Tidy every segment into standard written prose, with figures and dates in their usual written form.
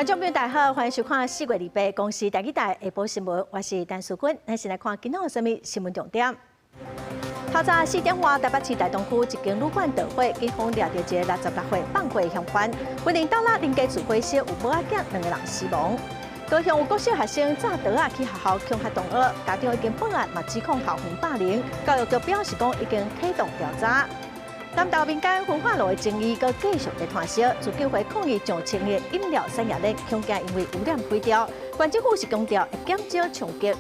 觀眾朋友大家好，歡迎收看4月28公視台語台下晡新聞，我是陳淑君。咱先來看今仔有啥物新聞重點。透早4點外，台北市大東區一間旅館著火，警方掠著一个66歲放火嫌犯。雲林斗六林家厝火燒，有某仔囝兩个人死亡。高雄有國小學生紮桌仔去學校恐嚇同學，家長已經報案，嘛指控校方霸凌。教育局表示講已經啟動調查。南投民間焚化爐的爭議閣繼續咧湠燒，自救會抗議上千的飲料產業鏈，恐驚因為污染毀掉。縣政府是強調會減少衝擊。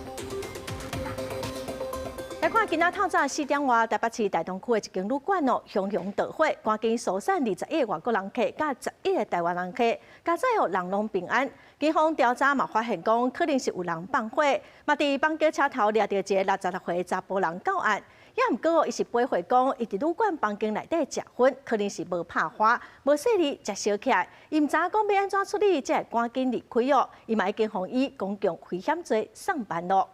來看今仔透早四點外，台北市大東區的一間旅館哦，熊熊著火，趕緊疏散21個外國人客，佮11個台灣人客，佳哉哦，人攏平安。警方調查嘛，發現講可能是有人放火，嘛佇房間車頭掠著一个66歲查埔人到案。也毋過，伊是回憶講，伊佇旅館房間內底食薰，可能是無拍花，無細膩才燒起來。伊毋知影講欲按怎處理，才會趕緊離開哦。伊嘛已經予以公共危險罪送辦囉。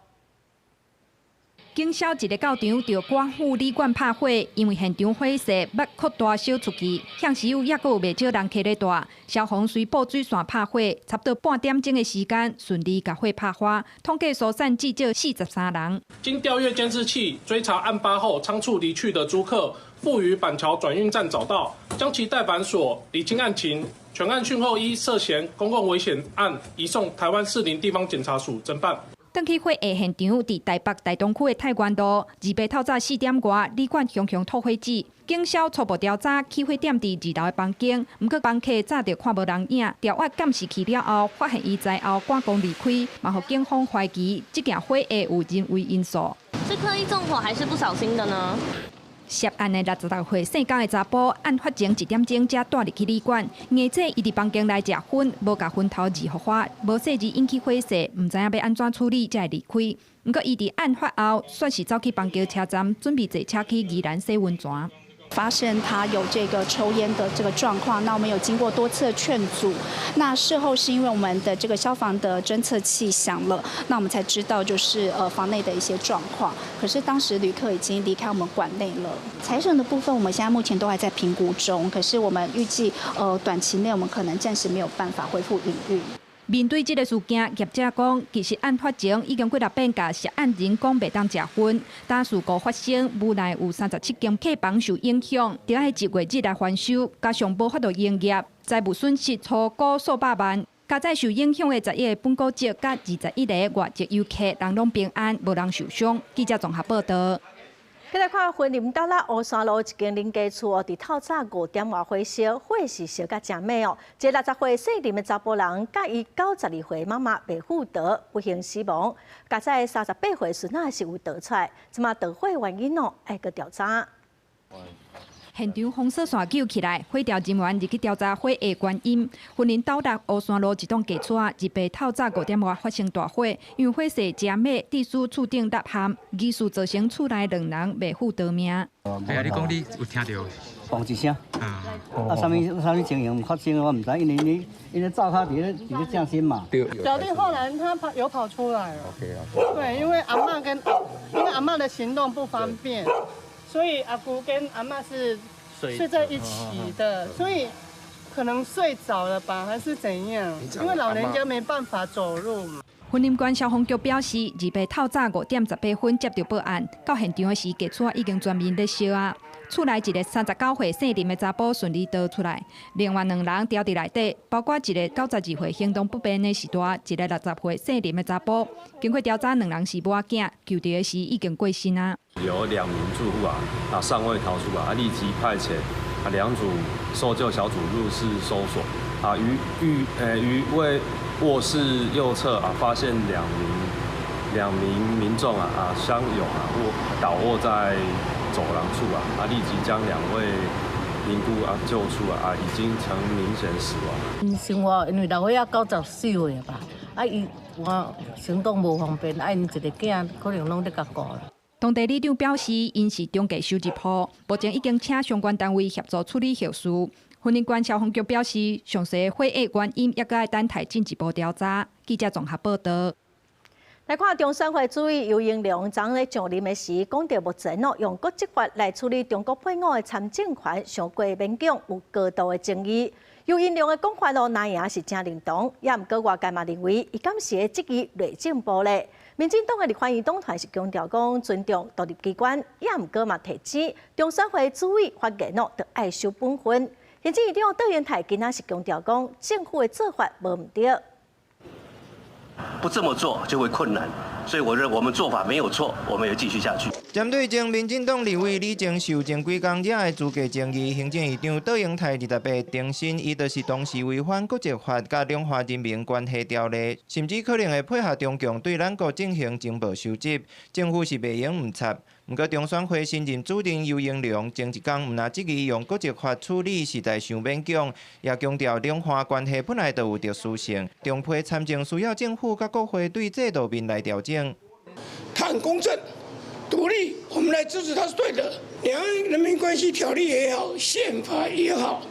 警消一个到場，著寡婦旅館拍火，因為現場火勢欲擴大燒出去，向時有抑閣有袂少人客咧蹛。消防隨布水線拍火，差不多半點鐘的時間，順利共火拍花。統計疏散至少43人。經調閱監視器追查案發後倉促離去的租客，復於板橋轉運站找到，將其帶返所釐清案情。全案訊後依涉嫌公共危險案移送臺灣士林地方檢察署偵辦。轉去火下現場，佇台北大東區的太原路，28透早4點外，旅館熊熊吐火舌。警消初步調查，起火點佇二樓的房間，毋過房客早就看無人影。調閱監視器了後，發現伊在後趕工離開，嘛予警方懷疑這件火下有人為因素。是刻意縱火還是不小心的呢？涉案的66歲姓江的查埔，案發前一點鐘才蹛入去旅館，蜈說伊佇房間內食薰，無共薰頭二予花，無細膩引起火勢，毋知影欲按怎處理才會離開。毋過伊佇案發後，煞是走去板橋車站，準備坐車去宜蘭洗溫泉。發現他有這個抽菸的這個狀況，那我們有經過多次勸阻。那事後是因為我們的這個消防的偵測器響了，那我們才知道就是房內的一些狀況。可是當時旅客已經離開我們館內了。財損的部分，我們現在目前都還在評估中。可是我們預計短期內我們可能暫時沒有辦法恢復營運。面對這个事件，業者講，其實案發前已經幾若遍共涉案人講袂當食薰，但事故發生，無奈有37間客房受影響，著愛1月日來翻修，加上無法度營業，財務損失粗估數百萬。佳哉受影響的11個本國籍佮21個外籍遊客，人攏平安，無人受傷。記者綜合報道。繼來看雲林斗六烏山路一間林家厝哦，佇透早5點外火燒，火勢燒甲誠猛哦。一个60歲姓林的查埔人，佮伊92歲媽媽袂赴逃，不幸死亡。佳哉38歲孫仔是有逃出來，這馬著火原因哦，愛閣調查。現場封鎖線救起來，火調人員入去調查火的原因。雲林斗六烏山路一棟家厝啊，28透早5點外發生大火，因為火勢誠猛，致使厝頂塌陷，疑似造成厝內兩人袂赴逃命。哎呀，你講你有聽著？嘣一聲，啊，啥物啥物情形發生我毋知，因為你因為灶跤佇咧正身嘛。小弟後來他跑有跑出來了。對，因為阿嬤的行動不方便。所以阿姑跟阿嬤是睡在一起的，所以可能睡着了吧，還是怎樣？因為老人家沒辦法走路嘛。雲林縣消防局表示，28透早5點18分接到報案，到現場的時，家厝已經全面咧燒啊。厝內一个39歲姓林的查埔順利逃出來，另外兩人牢佇內底，包括一个92歲行動不便的序大，一个60歲姓林的查埔。經過調查，兩人是母仔囝，救著的時已經過身啊。有兩名住戶啊，尚未逃出啊，立即派遣兩組搜救小組入室搜索啊，於浴於位臥室右側啊，發現兩名民眾啊相擁啊臥倒臥在走廊處啊，立即將兩位民姑啊救出啊，已經呈明顯死亡。𪜶生活因為老歲仔94歲吧，啊伊我行動無方便，啊𪜶一个囝可能攏咧共顧。當地里長表示，𪜶是中低收入戶，目前已經請相關單位協助處理後事。雲林縣消防局表示，詳細火的原因猶閣愛等待進一步調查。記者綜合報道。來看中選會主委游盈隆，昨咧上任的時，講著目前哦，用國籍法來處理中國配偶的參政權，傷過勉強，有高度的爭議。游盈隆的講法咯，那也是誠認同，也毋過外界嘛認為，伊敢是咧質疑內政部咧。民進黨的立法院黨團是強調講尊重獨立機關，也毋過嘛提醒中選會主委發言咯，著愛守本分。行政院長卓榮泰今仔是強調講，政府的做法無毋對。不這麼做就會困難，所以我認為我們做法沒有錯，我們也繼續下去。針對前民進黨立委李鍾受前幾工惹的資格爭議，行政院長卓榮泰28重申，伊就是當時違反國籍法佮兩岸人民關係條例，甚至可能會配合中共對咱國進行情報收集，政府是袂用毋插。毋過中選會新任主任游盈隆前一工毋但質疑用國籍法處理實在傷勉強，也強調兩岸關係本來就有特殊性，重批參政需要政府佮國會對制度面來調整。他很公正、獨立，我們來支持他是對的。兩岸人民關係條例也好，憲法也好，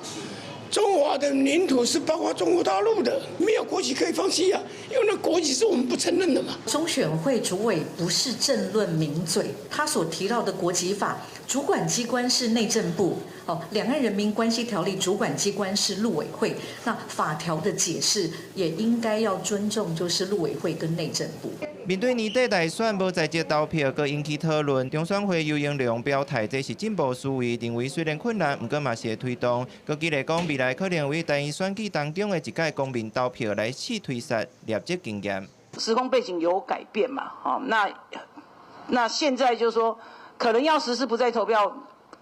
中華的領土是包括中國大陸的，沒有國籍可以放棄啊，因為那國籍是我們不承認的嘛。中選會主委不是政論名嘴，他所提到的國籍法主管機關是內政部，哦，兩岸人民關係條例主管機關是陸委會，那法條的解釋也應該要尊重，就是陸委會跟內政部。面對年底大選無在籍投票，閣引起討論，中選會游盈隆表態，這是進步思維，認為雖然困難，毋過嘛是會推動。閣舉例講，未來可能為台灣選舉當中的一屆公民投票來試推實累積經驗。時空背景有改變嘛？哦，那現在就是說，可能要實施不在投票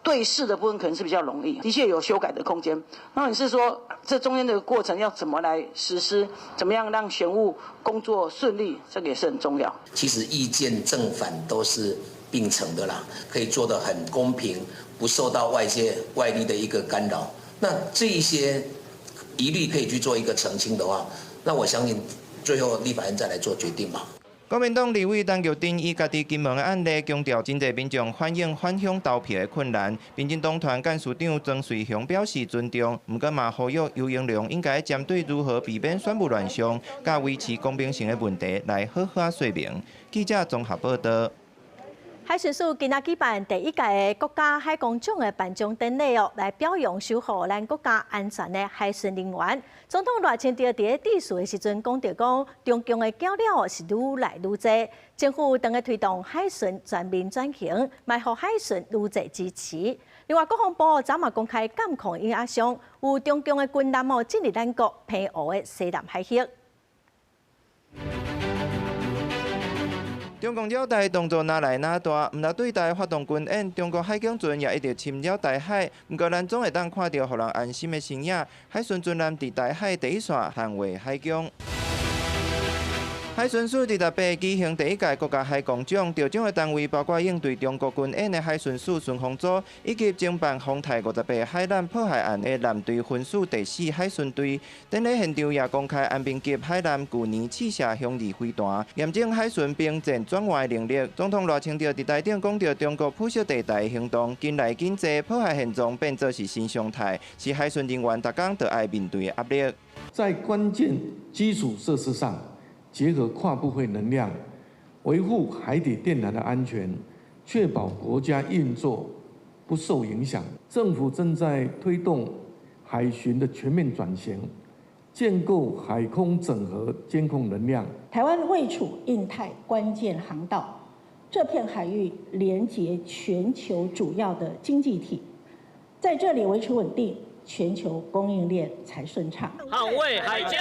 對事的部分，可能是比較容易，的確有修改的空間。那你是說，這中間的過程要怎麼來實施？怎麼樣讓選務工作順利？這個也是很重要。其實意見正反都是並存的啦，可以做得很公平，不受到外界外力的一個干擾。那這一些疑慮可以去做一個澄清的話，那我相信最後立法院再來做決定嘛。國民黨立委陳玉珍以家己金門的案例強調，真濟民眾反映返鄉投票的困難。民進黨團幹事長莊瑞雄表示尊重，毋過嘛呼籲游盈隆應該針對如何避免選務亂象，佮維持公平性的問題來好好說明。記者綜合報道。海巡署今仔舉辦第一屆的國家海功獎的頒獎典禮哦，來表揚守護咱國家安全的海巡人員。總統賴清德佇咧致辭的時陣講著講，中共的攪擾是愈來愈濟，政府當咧推動海巡全面轉型，嘛予海巡愈濟支持。另外，國防部昨嘛公開監控影像，有中共的軍艦哦進入咱國澎湖的西南海域。中共繞台動作若來若大，毋但對台發動軍演，中國海警船也一直侵擾台海。毋過，咱總會當看著予人安心的身影，海巡船艦佇台海第一線捍衛海疆。海巡署28舉行第一屆國家海功獎，得獎的單位包括應對中國軍演的海巡署巡防組，以及偵辦宏泰58海難破壞案的艦隊分署第四海巡隊。典禮現場也公開安平級海艦舊年試射雄二飛彈，驗證海巡兵戰轉換的能力。總統賴清德佇台頂講著中國灰色地帶的行動，近來緊濟破壞現狀變做是新常態，是海巡人員逐工都愛面對的壓力。在關鍵基礎設施上，結合跨部會能量，維護海底電纜的安全，確保國家運作不受影響。政府正在推動海巡的全面轉型，建構海空整合監控能量。台灣位處印太關鍵航道，這片海域連接全球主要的經濟體，在這裡維持穩定，全球供應鏈才順暢。捍衛海疆。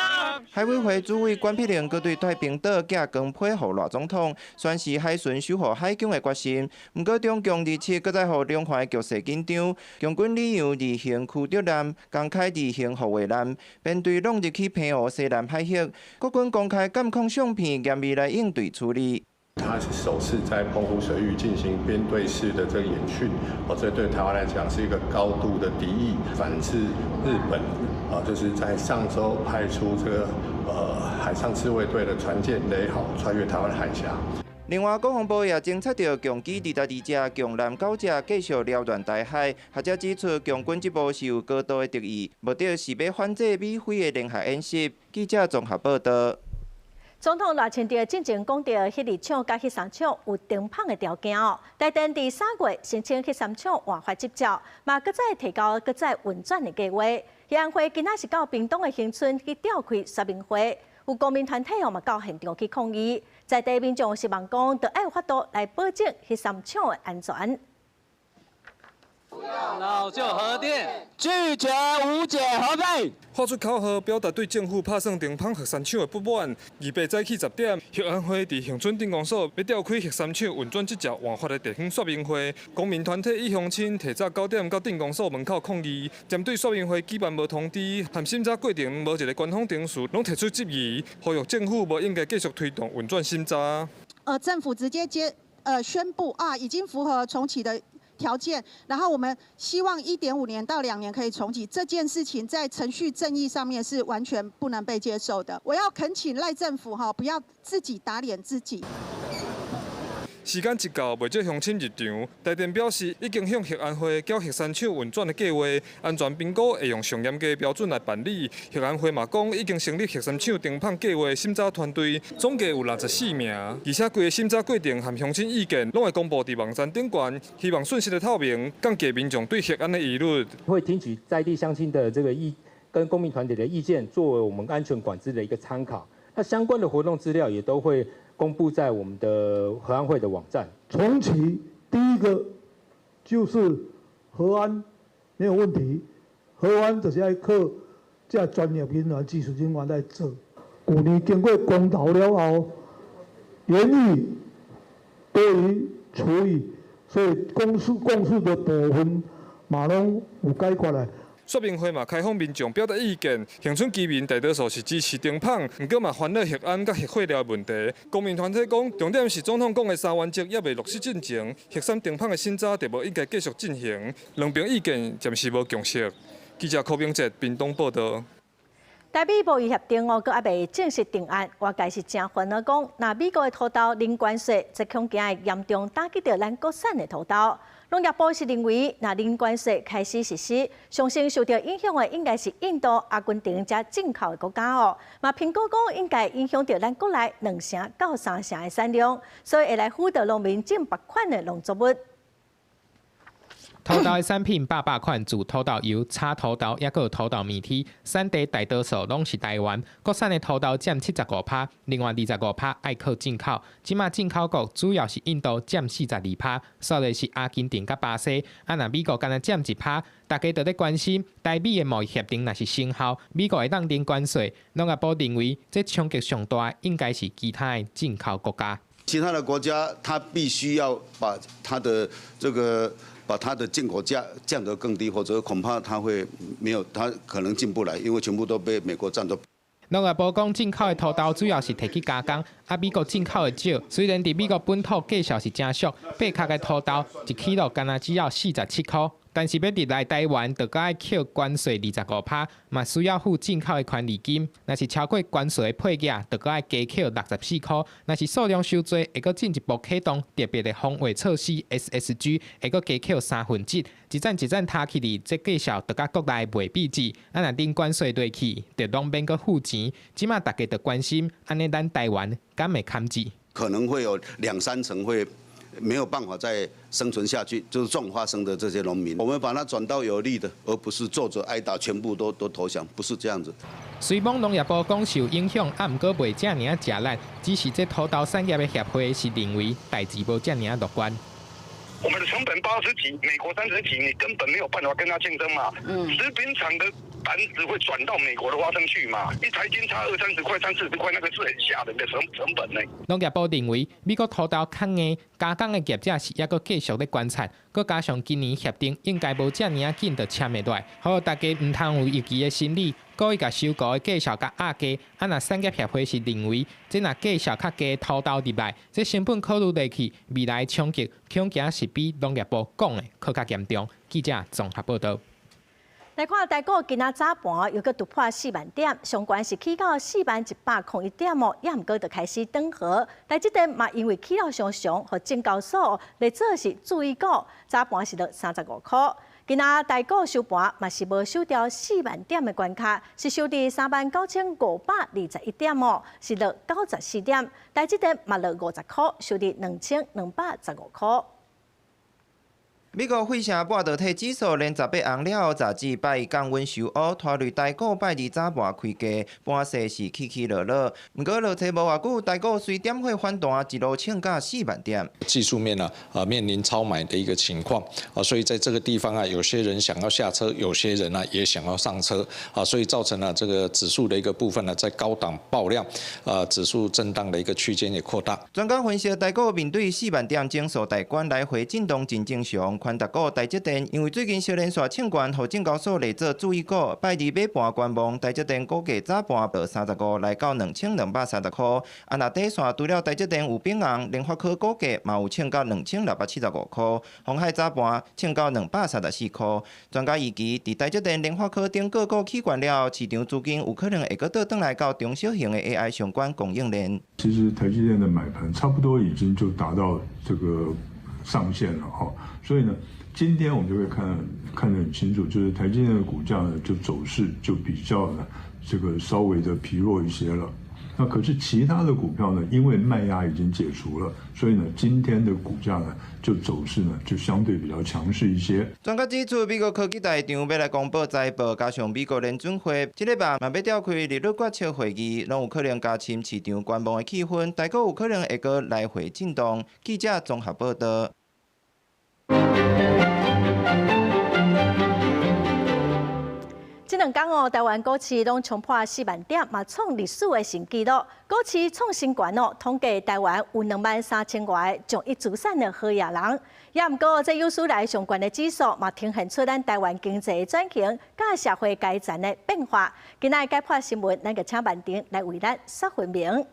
海委會主委管碧玲閣對太平島寄光批予賴總統，宣示海巡守護海疆的決心。毋過中共27閣再予兩岸的局勢緊張，共軍利用二型驅逐艦公開二型護衛艦，編隊弄入去澎湖西南海域，國軍公開監控相片，嚴密來應對處理。他是首次在澎湖水域進行編隊式的這個演訓，哦，這對台灣來講是一個高度的敵意，反制日本，啊，就是在上週派出這個海上自衛隊的船艦雷號穿越台灣海峽。另外，國防部也偵測著共機22隻、共艦9隻繼續擾亂台海。學者指出，共軍這步是有高度的敵意，目的是欲反制美菲的聯合演習。記者綜合報道。總統賴清德進前講著，彼二廠佮彼三廠有停麭的條件哦。台電佇3月申請彼三廠換發執照，嘛閣再提交閣再運轉的計劃。核安會今仔是到屏東的恆春去召開說明會，有公民團體哦嘛到現場去抗議，在地民眾希望講，著愛有法度來保證核三廠的安全。老舊核電，拒絕無解核廢。發出口號，表達對政府拍算停麭核三廠的不滿。28早起10點，核安會佇恆春鎮公所欲召開核三廠運轉執照換發的地方說明會，公民團體與鄉親提早9點到鎮公所門口抗議，針對說明會舉辦無通知，和審查過程無一个官方程序，攏提出質疑，呼籲政府無應該繼續推動運轉審查。政府直接接宣布啊，已經符合重啟的條件，然後我們希望1.5年到2年可以重啟這件事情，在程序正義上面是完全不能被接受的。我要懇請賴政府哈，不要自己打臉自己。時間一到，袂少鄉親入場。台電表示，已經向核安會繳核三廠運轉的計劃，安全評估會用上嚴格的標準來辦理。核安會嘛講，已經成立核三廠停麭計劃審查團隊，總計有64名，而且規个審查過程和鄉親意見，攏會公布佇網站頂懸，希望訊息的透明，降低民眾對核安的疑慮。會聽取在地鄉親的這個意跟公民團體的意見，作為我們安全管制的一個參考。那相關的活動資料也都會公布在我們的核安會的網站。重啟第一個就是核安沒有問題，核安就是愛靠這專業人員、技術人員來做。舊年經過公投了後，願意多於處理，所以公司共識的部分嘛攏有解決來。說明會嘛開放民眾表達意見，恆春居民大多數是支持停麭，毋過嘛煩惱核安佮核廢料的問題。公民團體講，重點是總統講的三原則猶未落實進前，核三停麭的審查就無應該繼續進行。兩邊意見暫時無共識。記者柯明哲屏東報導。台美貿易協定哦，閣猶未正式定案，外界是誠煩惱講，若美國的土豆零關稅，這恐驚會嚴重打擊著咱國產的土豆。農業部是認為，若零關稅開始實施，上先受著影響的應該是印度、阿根廷遮進口的國家哦。嘛評估講應該影響著咱國內2成到3成的產量，所以會來輔導農民種別款的農作物。土豆的產品百百款，自土豆油、炒土豆，抑閣有土豆麵糞，產地大多數攏是台灣。國產的土豆佔75趴，另外25趴愛靠進口。這馬進口國主要是印度佔42趴，煞來是阿根廷佮巴西。啊，若美國干焦佔1趴，大家就咧關心台美的貿易協定若是生效，美國會當零關稅。農業部認為，這衝擊上大應該是其他的進口國家。其他的國家，他必須要把他的這個。把它的進口價降得更低，或者恐怕它會沒有，它可能進不來，因為全部都被美國佔走。農業部講，進口的土豆主要是提去加工，啊，美國進口的少。雖然佇美國本土價數是誠俗，8卡的土豆一 kilo 干焦只要47箍，但是欲入來台灣，就閣愛扣關稅25趴，嘛需要付進口的權利金。若是超過關稅的配額，就閣愛加扣64箍。若是數量傷濟，會閣進一步啟動特別的防衛措施 SSG，會閣加扣1/3。一層一層疊起來，這價數就佮國內袂比值。啊，若零關稅落去，就攏免閣付錢。這馬大家就關心，按呢咱台灣敢會堪治？可能會有兩三成會沒有辦法再生存下去，就是種花生的這些農民，我們把它轉到有利的，而不是坐着挨打，全部都投降，不是這樣子。雖罔農業部講受影響，啊，毋過袂遮爾仔食力，只是這土豆產業的協會是認為代誌無遮爾仔樂觀。我們的成本80幾，美國30幾，你根本沒有辦法跟他競爭嘛。食品廠的單子會轉到美國的花生去嘛？一台斤差二三十塊、三四十塊，那個是很嚇人的成本呢。農業部認為，美國土豆較硬，加工的業者是猶閣繼續咧觀察，閣加上今年協定應該無遮爾仔緊就簽會落來，予大家毋通有預期的心理，故意共收購的價數共壓低。啊，若產業協會是認為，這若價數較低土豆入來，這成本考慮落去，未來衝擊恐驚是比農業部講的閣較嚴重。記者綜合報導。來看台股今仔早盤又閣突破4萬點，上懸是起到40,101點哦，也毋過就開始轉和。台積電嘛，因為起了傷常，予證交所列做是注意股，早盤是落35箍。今仔台股收盤嘛是無守牢四萬點的關卡，是收佇39,521點哦，是落94點。台積電嘛落50箍，收佇2215箍。美國費城半導體指數連十八紅了後，十四擺降溫收烏，拖累台股拜二早盤開低，盤勢是起起落落。毋過落車無偌久，台股隨點火反彈，一路衝到4萬點。技術面呢，面臨超買的一個情況啊，所以在這個地方啊，有些人想要下車，有些人呢也想要上車啊，所以造成了這個指數的一個部分呢，在高檔爆量，啊，指數震盪的一個區間也擴大。專家分析，台股面對四萬點整數大關來回震盪真正常。寬達股台積電，因為最近小連續衝懸，予證交所列做注意股，拜二尾盤觀望，台積電股價早盤落35，來到2230塊。啊，若短線除了台積電有變紅，聯發科股價嘛有衝到2675塊，鴻海早盤衝到234塊。專家預期，佇台積電、聯發科等個股起懸了後，市場資金有可能會閣倒轉來到中小型的 AI 相關供應鏈。其實台積電的買盤差不多已經就達到這個上限了哈，所以呢，今天我們就會看得很清楚，就是台積電的股價呢，就走勢就比較呢，這個稍微的疲弱一些了。那可是其他的股票呢，因為賣壓已經解除了，所以呢，今天的股價呢，就走勢呢，就相對比較強勢一些。專家指出，美國科技大廠欲來公布財報，加上美國聯準會這禮拜嘛欲召開利率決策會議，攏有可能加深市場觀望的氣氛，台股有可能會閣來回震盪。記者綜合報道。這兩工哦，台灣股市攏衝破4萬點，嘛創歷史的新紀錄。股市創新高哦，統計台灣有2萬3千外個上億資產的好野人。也毋過，這有史來上懸的指數嘛，呈現出咱台灣經濟轉型佮社會階層的變化。今仔日解破新聞，咱就請曼婷來為咱說分明。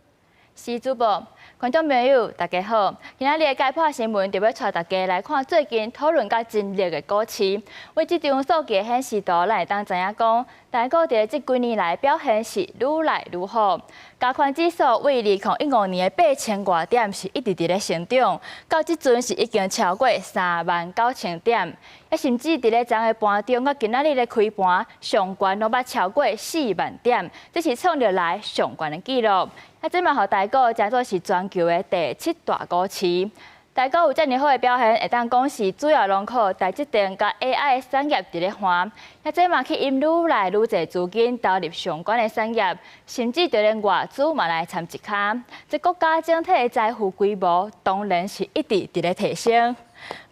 是主播，觀眾朋友，大家好。今仔日的解破新聞，就欲帶大家來看最近討論甲真熱的股市。為這張數據顯示圖，咱會當知影講，台股佇咧這幾年來表現是愈來愈好。加權指數為2015年的8000外點是一直佇咧成長，到這陣是已經超過3萬9千點。甚至佇咧昨昏盤中，佮今仔日咧開盤，上懸攏捌超過4萬點，這是創歷來上懸的紀錄。啊，這嘛予台股成做是全球的第七大股市。台股有遮爾好的表現，會當講是主要攏靠台積電佮 AI 的產業佇咧換。啊，這嘛吸引愈來愈濟資金投入相關的產業，甚至就連外資嘛來參一跤。這國家整體的財富規模當然是一直佇咧提升。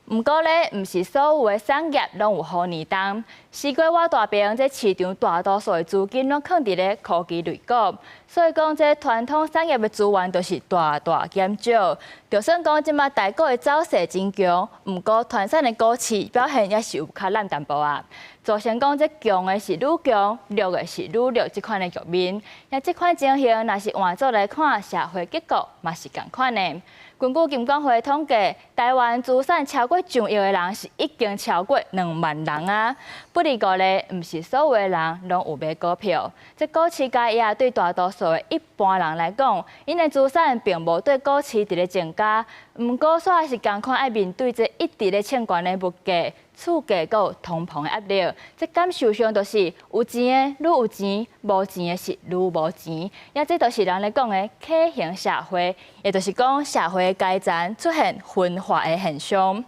毋過咧，毋是所有的產業攏有好年冬。西瓜我大爿，這市場大多數的資金攏囥佇咧科技類股，所以講這傳統產業的資源就是大大減少。就算講這馬台股的走勢真強，毋過傳產的股市表現也是有較爛淡薄仔。造成講這強的是愈強，弱的是愈弱，這款的局面。那這款情形，若是換做來看，社會結構嘛是仝款的。根據金管會統計，台灣資產超過上億的人是已經超過2萬人啊。不過咧，毋是所有的人攏有買股票。這股市交易對大多數的一般人來講，𪜶的資產並無對股市佇咧增加。毋過，煞是仝款愛面對這一直咧衝懸的物價、厝價閣有通膨的壓力。這感受上就是有錢的愈有錢，無錢的是愈無錢。也這就是人咧講的畸形社會，也就是講社會階層出現分化的現象。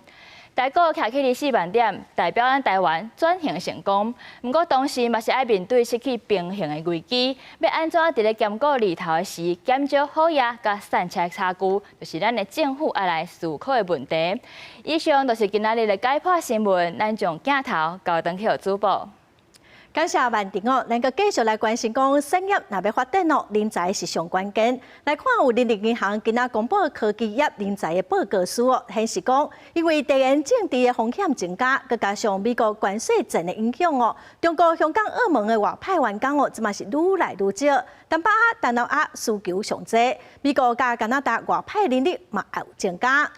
台股徛起佇4萬點，代表咱台灣轉型成功。毋過同時嘛是愛面對失去平衡的危機，欲按怎佇咧兼顧利頭的時，減少好野佮散赤的差距，就是咱的政府愛來思考的問題。以上就是今仔日的解破新聞，咱將鏡頭交轉去予主播。感謝萬婷哦，咱閣繼續來關心講產業若欲發展哦，人才是上關鍵。來看有人力銀行今仔公布科技業人才的報告書哦，顯示講，因為地緣政治的風險增加，閣加上美國關稅戰的影響哦，中國、香港、澳門的外派員工哦，這馬是愈來愈少。東北亞、東南亞需求上濟，美國佮加拿大外派人力嘛也有增加。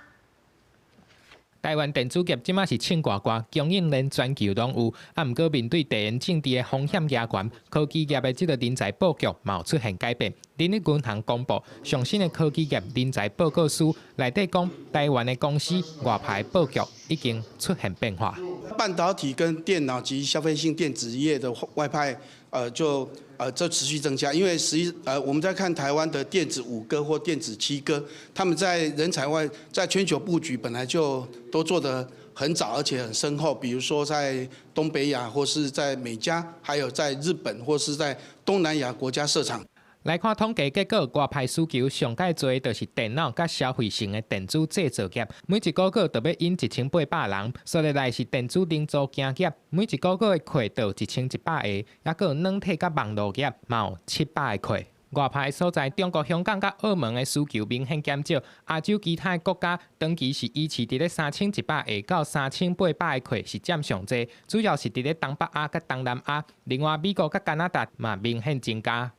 台灣電子業這馬是衝掛掛，供應鏈全球攏有，啊，毋過面對地緣政治的風險加懸，科技業的這個人才布局嘛有出現改變。人力銀行公布上新的科技業人才報告書，內底講台灣的公司外派布局已經出現變化。半導體跟電腦及消費性電子業的外派，就持續增加，因為實際我們在看台灣的電子五哥或電子七哥，他們在人才外，在全球布局本來就都做得很早，而且很深厚。比如說在東北亞，或是在美加，還有在日本，或是在東南亞國家設廠。來看統計結果，外派需求上蓋濟就是電腦佮消費性的電子製造業，每一個月就欲引1800人。紲來是電子零組件業，每一個月的客就1100个，抑閣有軟體佮網路業，嘛有700个客。外派所在，中國、香港佮澳門的需求明顯減少，亞洲其他國家長期是維持佇咧3100个到3800个客是佔上濟，主要是佇咧東北亞佮東南亞。另外，美國佮加拿大嘛明顯增加。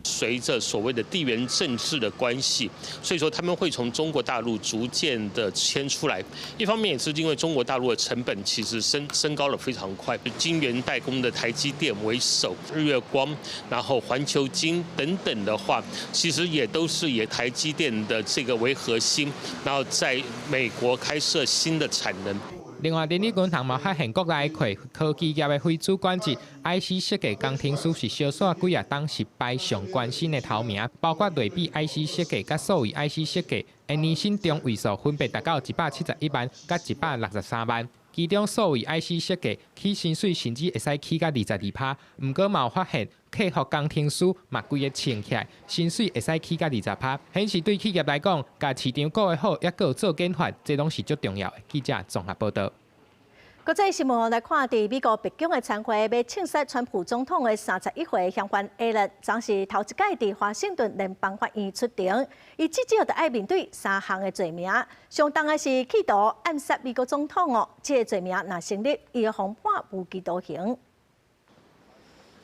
隨着所謂的地緣政治的關係，所以說他們會從中國大陸逐漸的遷出來。一方面也是因為中國大陸的成本其實升高了非常快，晶圓代工的台積電為首，日月光，然後環球晶等等的話，其實也都是以台積電的這個為核心，然後在美國開設新的產能。另外，人力銀行嘛發現國內客科技業的非主管職 IC 設計工程師是小煞幾若冬是排上懸薪的頭名，包括類比 IC 設計佮數位 IC 設計的年薪中位數分別達到171萬佮163萬。其中數位 IC 設計起薪水甚至會使起到22%，毋過嘛有發現客服工程師嘛規个衝起來，薪水會使起到20%，顯示對企業來講，共市場顧得好，抑閣有做研發，這攏是足重要的。記者綜合報導。國際新聞來看，佇美國白宮的餐會欲槍殺川普總統的31歲嫌犯艾倫，昨是頭一擺佇華盛頓聯邦法院出庭，伊至少著愛面對三項的罪名，上重的是企圖暗殺美國總統哦，這个罪名若成立，伊會予判無期徒刑。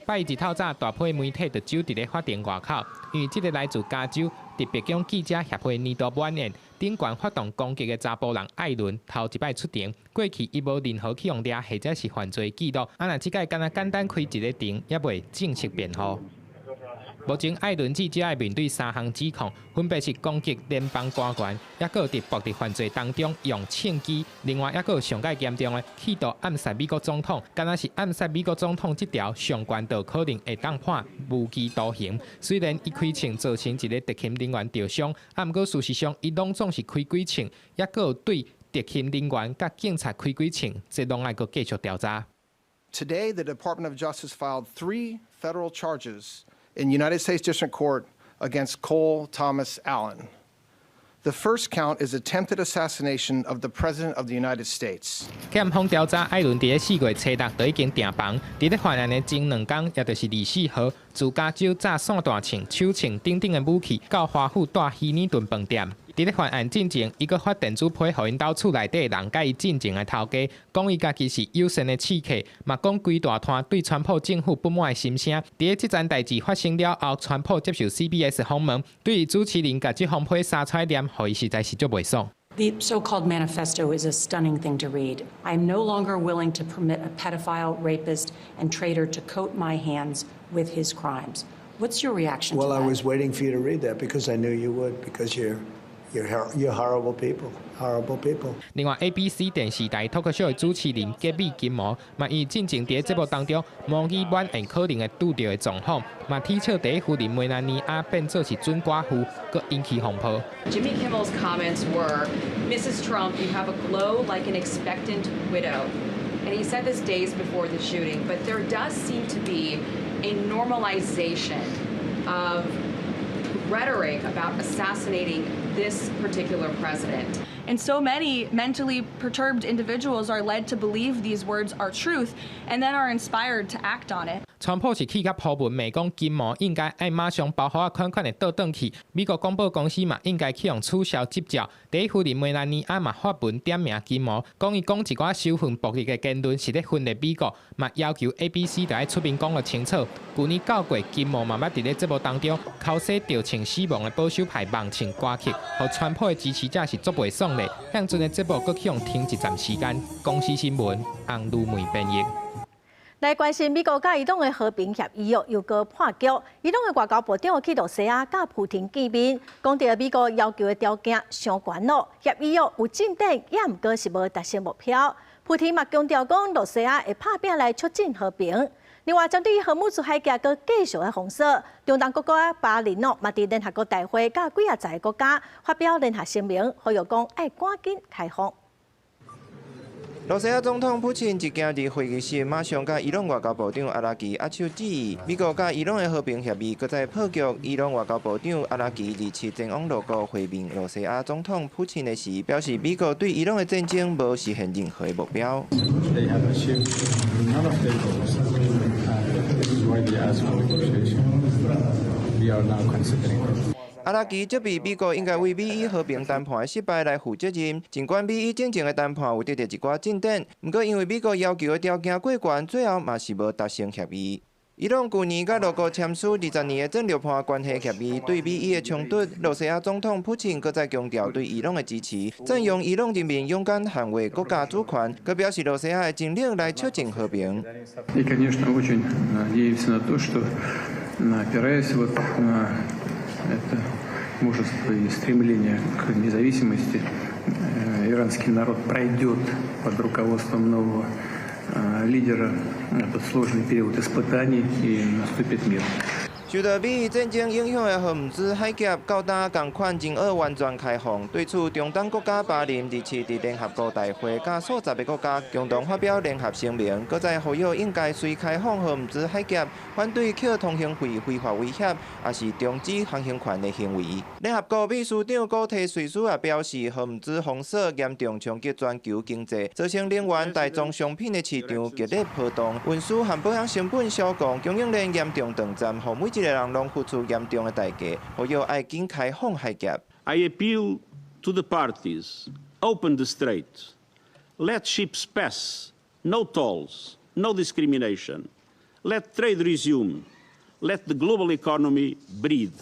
拜一透早，大批媒體就守佇咧法庭外口，因為這个來自加州佇白宮記者協會年度晚宴頂懸發動攻擊的查埔人艾倫頭一擺出庭，過去伊無任何去予掠或者是犯罪記錄，啊若這擺敢若簡單開一个庭，猶未正式辯護。目前艾倫至少愛面對三項指控，分別是攻擊聯邦官員，抑閣佇暴力犯罪當中用槍支，另外抑閣有上蓋嚴重的企圖暗殺美國總統，敢若是暗殺美國總統這條上懸就可能會當判無期徒刑。雖然伊開槍造成一个特勤人員著傷，啊，毋過事實上伊攏總是開幾槍，抑閣有對特勤人員佮警察開幾槍，這攏愛閣繼續調查。 Today, the Department of Justice filed three federal charges in United States District Court against Cole Thomas Allen. The first count is attempted assassination of the President of the United States. 檢方調查艾倫佇咧4月初六就已經訂房，佇咧犯案的前兩工，也就是24號，自加州詐散彈槍、手槍等等的武器，到華府大希爾頓飯店。佇咧犯案進前，伊閣發電子批予𪜶兜厝內底人佮伊進前的頭家，講伊家己是友善的刺客，嘛講規大攤對川普政府不滿的心聲。佇咧這樁代誌發生了後，川普接受 CBS 訪問，對於主持人共這封批沙出來念，予伊實在是足袂爽。 The so-called manifesto is a stunning thing to read. I am no longer willing to permit a pedophile, rapist, and traitor to coat my hands with his crimes. What's your reaction Well, to I that? was waiting for you to read that because I knew you would, because you're horrible people, horrible people. 另外，ABC 電視台脫口秀的主持人傑米金毛，嘛伊進前佇咧節目當中模擬晚宴可能會拄著的狀況，嘛踢笑第一夫人梅蘭妮亞變做是準寡婦，閣引起風波。 Jimmy Kimmel's comments were, "Mrs. Trump, you have a glow like an expectant widow." And he said this days before the shooting, but there does seem to be a normalization of rhetoric about assassinating this particular president. And so many mentally perturbed individuals are led to believe these words are truth and then are inspired to act on it. 川普是氣甲鋪文罵講金毛應該愛馬上包袱仔款款的倒轉去，美國廣播公司嘛應該去予取消執照。第一夫人梅蘭妮亞嘛發文點名金毛，講伊講一寡羞憤暴力的言論是咧分裂美國，嘛要求 ABC 著愛出面講予清楚。舊年9月，金毛嘛捌佇咧節目當中剾洗著槍死亡的保守派網唱歌曲，予川普的支持者是足袂爽的。向陣的節目閣去予停一暫時間。公視新聞，洪如梅編譯。來關心美國佮伊朗的和平協議哦，又閣破局。伊朗的外交部長去露西亞佮普廷見面，講著美國要求的條件傷懸咯，協議哦有進展，也毋過是無達成目標。普廷嘛強調講，露西亞會拍拚來促進和平。另外，針對荷姆茲海峽閣繼續的封鎖，中東國家巴林哦，嘛佇聯合國大會佮幾仔十个國家發表聯合聲明，呼籲講愛趕緊開放。羅西亞總統普京一行入會議室，馬上佮伊朗外交部長阿拉奇握手致意。美國佮伊朗的和平協議閣再破局。伊朗外交部長阿拉奇二七前往俄國會面羅西亞總統普京的時，表示美國對伊朗的戰爭無實現任何的目標。 They have achieved none of their goals. This is why they asked for negotiation. We are now considering it. 阿拉奇責備美國應該為美伊和平談判的失敗來負責任。儘管美伊進前的談判有得著一寡進展，毋過因為美國要求的條件過懸，最後嘛是無達成協議。伊朗舊年佮俄國簽署20年的戰略伴關係協議，對美伊的衝突，羅西亞總統普京閣再強調對伊朗的支持，讚揚伊朗人民勇敢捍衛國家主權，閣表示羅西亞會盡力來促進和平。 И, конечно, очень надеемся на то, что, опираясь вот на это мужество и стремление к независимости, иранский народ пройдет под руководством нового лидера этот сложный период испытаний и наступит мир. 受到美伊戰爭影響的荷姆茲海峽，到今仝款真愛完全開放。對此，中東國家巴林二七佇聯合國大會佮數十个國家共同發表聯合聲明，閣再呼籲應該隨開放荷姆茲海峽，反對扣通行費非法威脅，抑是終止航行權的行為。聯合國秘書長古特瑞斯也表示，荷姆茲封鎖嚴重衝擊全球經濟，造成能源、大宗商品的市場激烈波動，運輸和保養成本小降，供應鏈嚴重斷絕，予每一个人攏付出嚴重的代價，呼籲愛緊開放海峽。 I appeal to the parties, open the strait, let ships pass, no tolls, no discrimination, let trade resume, let the global economy breathe.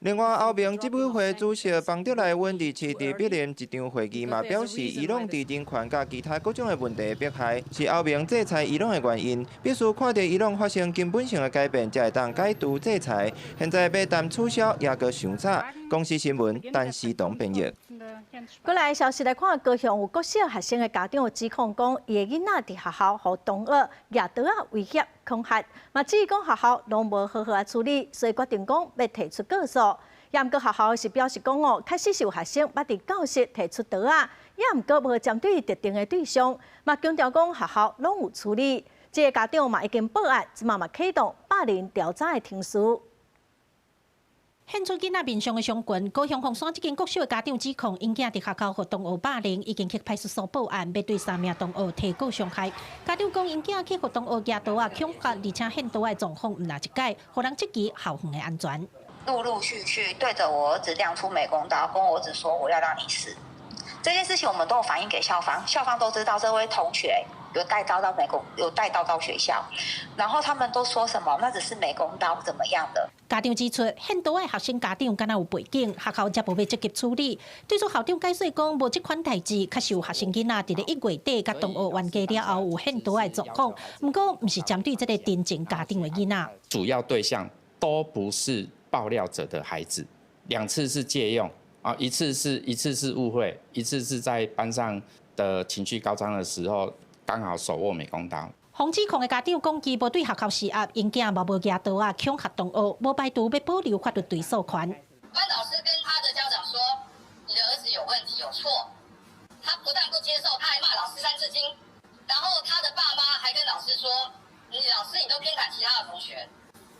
另外，歐盟執委會主席馮德萊恩二七佇柏林一場會議嘛表示，伊朗佇人權佮其他各種的問題迫害，是歐盟制裁伊朗的原因。必須看著伊朗發生根本性的改變，才會當解除制裁。現在欲談取消，猶閣傷早。公視新聞，陳思東編譯。過來消息來看，高雄有國小學生的家長指控講，伊的囡仔佇學校予同學攑刀仔威脅恐嚇，嘛指講學校攏無好好仔處理，所以決定講欲提出告訴。也毋過學校是表示講哦，確實是有學生捌佇教室提出刀仔，也毋過無針對特定的對象，嘛強調講學校攏有處理。這个家長嘛已經報案，這馬嘛啟動霸凌調查的程序。現出囡仔面上的傷痕，高雄鳳山這間國小的家長指控，𪜶囝佇學校予同學霸凌，已經去派出所報案，欲對三名同學提告傷害。家長講，𪜶囝去予同學攑刀仔恐嚇，而且獻刀仔的狀況毋但一擺，予人質疑校園的安全。陸陸續續對著我兒子亮出美工刀，跟我兒子說我要讓你死。這件事情我們都有反映給校方，校方都知道這位同學有帶刀到美工，有帶刀到學校，然後他們都說什麼？那只是美工刀，怎麼樣的？家長指出，獻刀的學生家長敢若有背景，學校才無欲積極處理。對此校長解釋講，無這款代誌，確實有學生囡仔佇咧1月底佮同學冤家了後有獻刀的狀況，毋過毋是針對這个陳情家長的囡仔。主要對象都不是爆料者的孩子，兩次是借用啊，一次是誤會，一次是在班上的情緒高漲的時候，剛好手握美工刀。予指控的家長講，伊無對學校施壓，𪜶囝嘛無攑刀仔恐嚇同學，無排除欲保留法律追訴權。班導師跟他的家長說：“你的兒子有問題，有錯。”他不但不接受，他還罵老師三字經。然後他的爸媽還跟老師說：“你老師你都偏袒其他的同學。”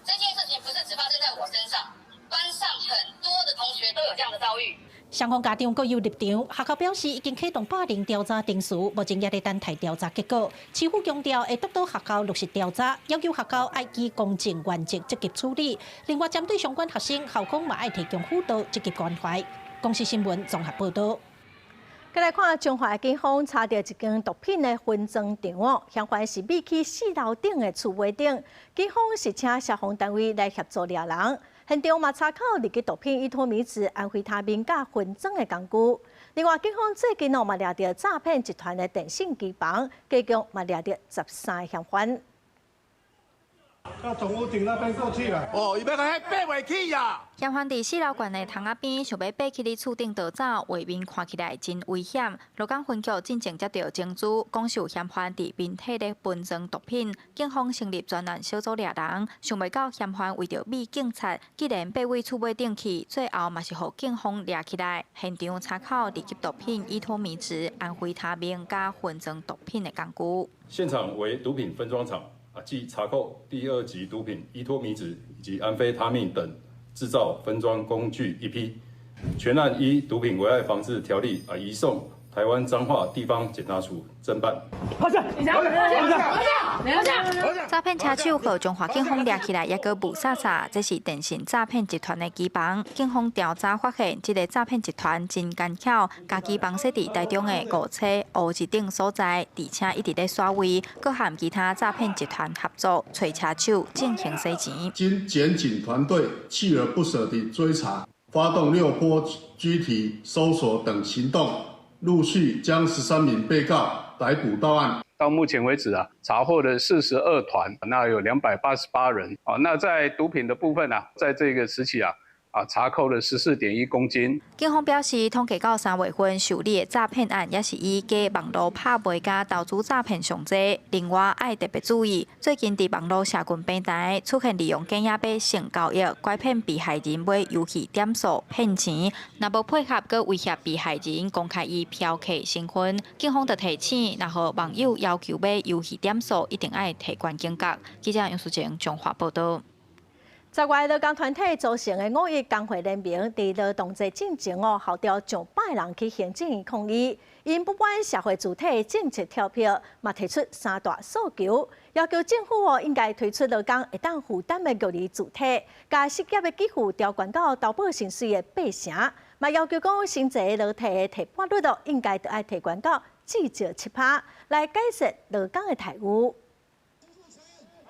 這件事情不是只發生在我身上，班上很多的同學都有這樣的遭遇。雙方家長各有立場，學校表示已經啟動霸凌調查程序，目前也佇等待調查結果。市府強調會督導學校落實調查，要求學校愛依公正原則積極處理。另外，針對相關學生，校方嘛愛提供輔導，積極關懷。公視新聞綜合報導。再來看彰化警方查著一間毒品的分裝場哦，嫌犯是秘佇四樓頂的厝尾頂，警方是請消防單位來協助掠人，現場嘛查扣二支毒品依托咪酯、安非他命佮分裝的工具。另外，警方最近哦嘛掠著詐騙集團的電信機房，共嘛掠著13个嫌犯。到總屋頂那邊過去啦。哦，伊欲共彼爬袂起呀。嫌犯佇四樓懸的窗仔邊，想欲爬去你厝頂逃走，畫面看起來真危險。鹿港分局進前接著情資，講是有嫌犯佇民宅咧分裝毒品，警方成立專案小組掠人，想袂到嫌犯為著避警察，竟然爬位厝尾頂去，最後嘛是予警方掠起來。現場查扣二級毒品依托咪酯、安非他命佮分裝毒品的工具。現場為毒品分裝廠啊，計查扣第二級毒品依托咪酯以及安非他命等製造分裝工具一批，全案依毒品危害防治條例啊移送台灣彰化地方檢察署偵辦。詐騙車手予彰化警方掠起來，猶閣霧煞煞，這是電信詐騙集團的機房。警方調查發現，這個詐騙集團真奸巧，共機房設佇台中的五車烏日頂所在，而且一直咧刷位，閣和其他詐騙集團合作，揣車手進行洗錢。經檢警團隊鍥而不捨地追查，發動六波拘提、搜索等行動，陸續將13名被告逮捕到案。到目前為止啊，查獲了42團，那有288人啊。那在毒品的部分啊，在這個時期啊，查扣了14.1公斤。警方表示，統計到3月份受理的詐騙案，也是以假網路拍賣佮投資詐騙上濟。另外，愛特別注意，最近佇網路社群平台出現利用假影買性交易，拐騙被害人買遊戲點數騙錢，若無配合，閣威脅被害人公開伊嫖客身份。警方就提醒，若予網友要求買遊戲點數，一定愛提懸警覺。記者楊淑靜彰化報導。10外勞工團體組成的五一工會聯盟，佇勞動節進前哦，號召上百人去行政院抗議，𪜶不滿社會住宅政策跳票，嘛提出三大訴求，要求政府哦應該推出勞工會當負擔的育兒住宅，共失業的給付調懸到投保薪水的八成，嘛要求講薪資勞退的提撥率哦，應該著愛提懸到至少7%，來改善勞工的待遇。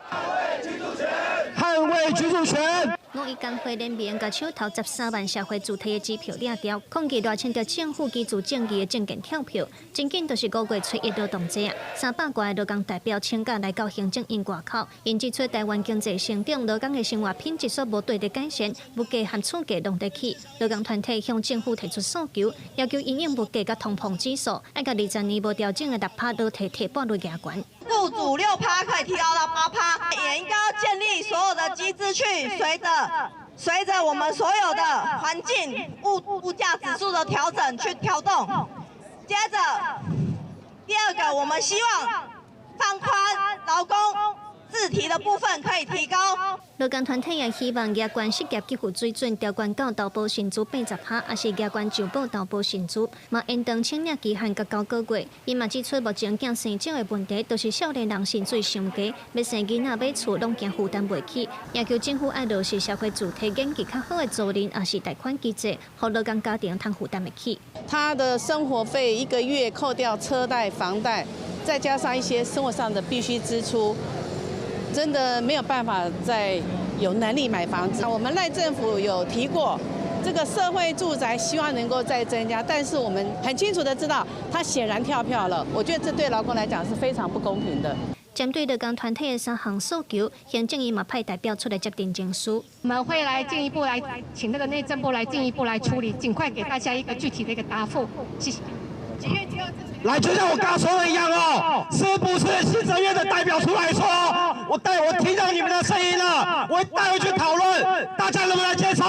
捍衛居住權！捍衛居住權！五一工會聯盟共手頭13萬社會住宅的支票掠著，抗議賴清德政府居住正義的政見跳票。真緊就是5月初一勞動節啊！300外勞工代表請假來到行政院外口，𪜶指出台灣經濟成長，勞工的生活品質煞無綴著改善，物價和厝價攏佇起。勞工團體向政府提出訴求，要求因應物價佮通膨指數，愛共20年無調整的6%勞退提撥率加懸。雇主6%可以提高到8%，也應該要建立所有的機制去隨著我們所有的環境物價指數的調整去調動。接着，第二個，我們希望放寬勞工自提的部分可以提高。勞工團體也希望加懸失業給付水準調懸到投保薪資80%，抑是加懸就保投保薪資，嘛延長請領期限到9個月。𪜶嘛指出，目前囝生少的問題，都是少年人薪水傷低，欲生囡仔買厝攏驚負擔袂起，要求政府愛落實社會住宅研究較好的租賃，抑是貸款機制，予勞工家庭通負擔會起。他的生活費一個月扣掉車貸、房貸，再加上一些生活上的必須支出。真的沒有辦法再有能力買房子。我們賴政府有提過，這個社會住宅希望能夠再增加，但是我們很清楚的知道，他顯然跳票了。我覺得這對勞工來講是非常不公平的。針對勞工團體的三項訴求，行政院嘛派代表出來接陳情書。我們會來進一步來請那個內政部來進一步來處理，盡快給大家一個具體的一個答覆。謝謝。來，就像我剛剛說的一樣哦，是不是行政院的代表出來說，我帶我聽到你們的聲音了，我會帶回去討論，大家能不能接受？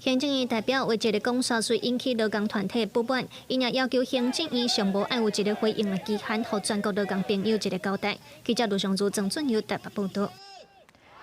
行政院代表為一个講煞，遂引起勞工團體不滿，𪜶也要求行政院上無愛有一個回應的期限，予全國勞工朋友一個交代。記者盧尚如、曾俊友台北報導。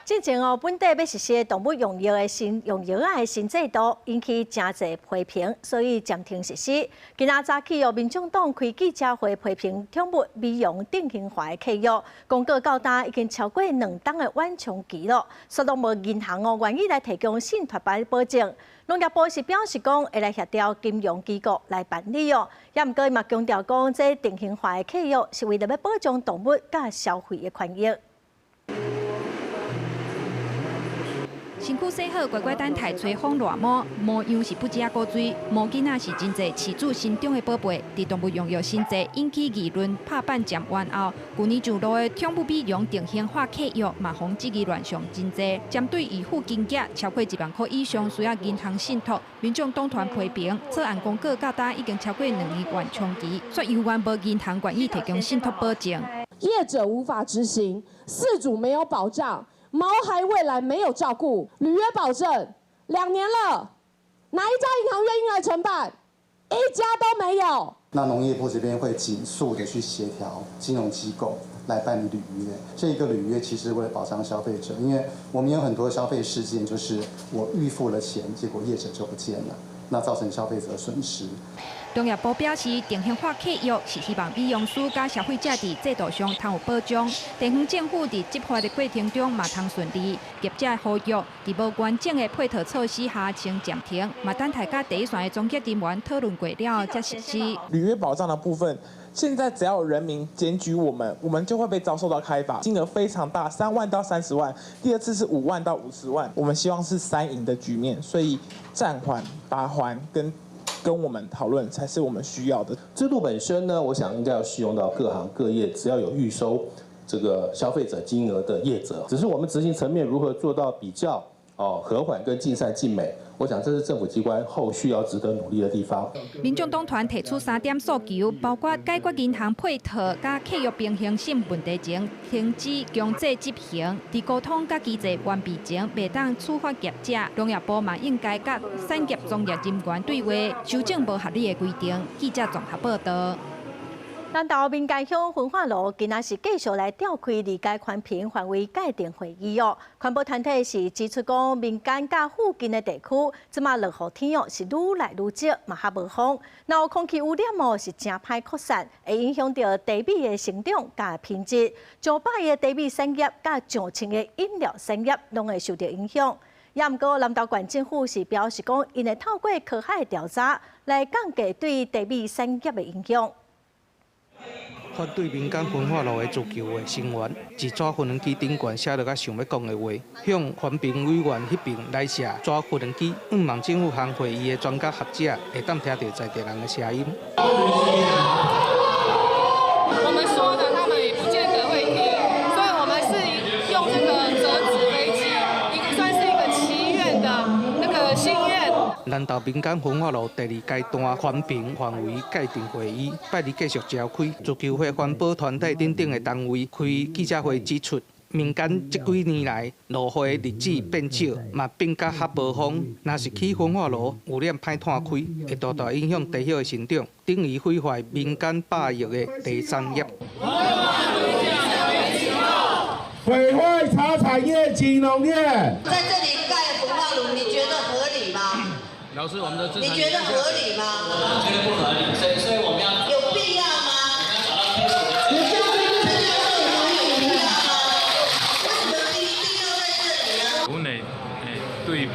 進前哦，本地欲實施動物用藥的新用藥仔的新制度，引起誠濟批評，所以暫停實施。今仔早起哦，民眾黨開記者會批評寵物美容定型化的契約，公告到今已經超過2冬的緩衝期囉，煞攏無銀行哦願意來提供信託的保證。農業部是表示講會來協調金融機構來辦理哦，也毋過嘛強調講，這定型化的契約是為著欲保障動物佮消費的權益。身躯洗好，乖乖等待吹风热毛，模样是不止仔古锥。毛囡仔是真济饲主心中的宝贝。伫动物用药新济引起议论，拍板暂缓后，去年上路的宠物美容定型化契约嘛，予质疑乱象真济。针对预付金额超过1万块以上需要银行信托，民众党团批评草案公告到今已经超过2年缓冲期，却犹原无银行愿意提供信托保证。业者无法执行，饲主没有保障，毛孩未来没有照顾，履约保证2年了，哪一家银行愿意来承办？一家都没有。那农业部这边会尽速的去协调金融机构来办理履约。这一个履约其实为了保障消费者，因为我们有很多消费事件，就是我预付了钱，结果业者就不见了，那造成消费者损失。农业部表示，定型化契约是希望美容师佮消费者伫制度上通有保障。地方政府伫执法的过程中嘛通顺利，业者呼吁伫无完整的配套措施下先暂停，嘛等待佮第一线的从业人员讨论过了才实施。履约保障的部分，现在只要有人民检举我们，我们就会被遭受到开罚，金额非常大，3万到30万。第二次是5万到50万。我们希望是三赢的局面，所以暂缓罚锾跟我们讨论才是我们需要的。制度本身呢，我想应该要适用到各行各业，只要有预收这个消费者金额的业者，只是我们执行层面如何做到比较和缓跟尽善尽美，我想这是政府机关后续要值得努力的地方。民众党团提出三点诉求，包括解决银行配套佮契约平衡性问题前，停止强制执行；伫沟通佮机制完备前，袂当处罚业者。农业部嘛应该佮产业从业人员对话，修正无合理的规定。记者综合报道。南投民间乡焚化炉今仔是继续来召开二阶环评范围界定会议哦。环保团体是指出讲，民间佮附近的地区，这马落雨天哦是愈来愈少，嘛较无风。那空气污染哦是诚歹扩散，会影响著茶米的成长佮品质。上百亿的茶米产业佮上千个饮料产业拢会受著影响。也毋过南投县政府是表示讲，𪜶会透过科学的调查来降低对茶米产业的影响。反对民间焚化炉的自救会成员，一纸缝纫机顶悬写落仔想欲讲的话，向环评委员彼边来写纸缝纫机，向望政府和会议的专家学者会当听著在地人的声音。我们说的，他们也不见得会听，所以我们是用这个折纸飞机，一个算是一个祈愿的那个心愿。南投民间焚化炉第二阶段环评范围界定会议，拜二继续召开。自救会环保团体等等的单位开记者会指出，民间这几年来落雨的日子变少，嘛变甲较无风。若是起焚化炉，污染歹湠开，会大大影响茶叶的成长，等于毁坏民间百亿的茶产业。毁坏茶产业及农业。在这里盖焚化炉，你觉得合理吗？老师，我们的你觉得合理吗？我觉得不合理，所以我们要有必要吗？你这样有必要吗？为什么一定要在这里呢？阮会对无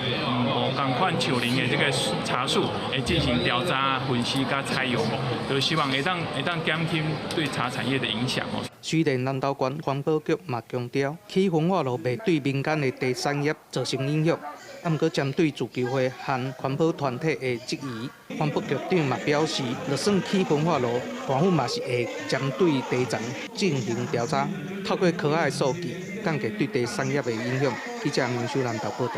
仝款树龄的这个茶树会进行调查、分析佮采样，就希望会当减轻对茶产业的影响哦。虽然南投县环保局嘛强调，起焚化炉袂对民间的茶产业造成影响。啊，毋过针对自救会和环保团体的质疑，环保局长嘛表示，就算起焚化炉，县府嘛是会针对地层进行调查，透过科学的数据，降低对茶产业的影响。记者杨秀兰投报道。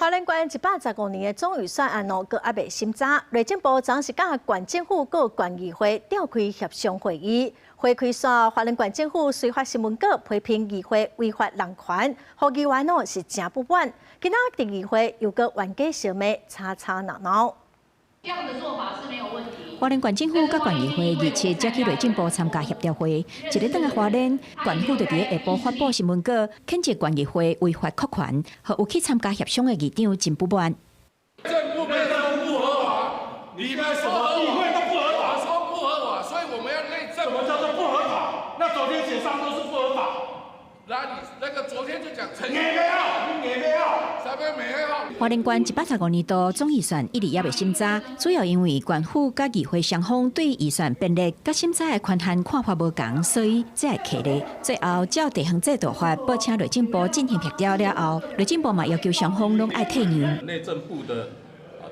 花莲县115年的总预算案哦，阁犹未审查。内政部昨是佮县政府佮县议会召开协商会议，会开煞花莲县政府随发新闻稿批评议会违反人权，予议员哦是诚不满。今仔伫议会又阁冤家相骂，吵吵闹闹。这样的做法是没有问题。花莲县政府佮县议会27才去内政部参加协调会，一日转来花莲，县府就伫下晡发布新闻稿，谴责县议会违反国权，予有去参加协商的议长真不满。政府都不合法，你们说议会都不合法，说不合法，所以我们要内政。什么叫做不合法？那昨天协商都是不合法。那你那个昨天就讲陈。你没有，你没有，啥物没有？花蓮縣115年度總預算一直猶未審查，主要因為縣府佮議會雙方對預算編列佮審查的權限看法無仝，所以才會卡咧。最後照地方制度法報請內政部進行協調了後，內政部嘛要求雙方攏愛退讓。內政部的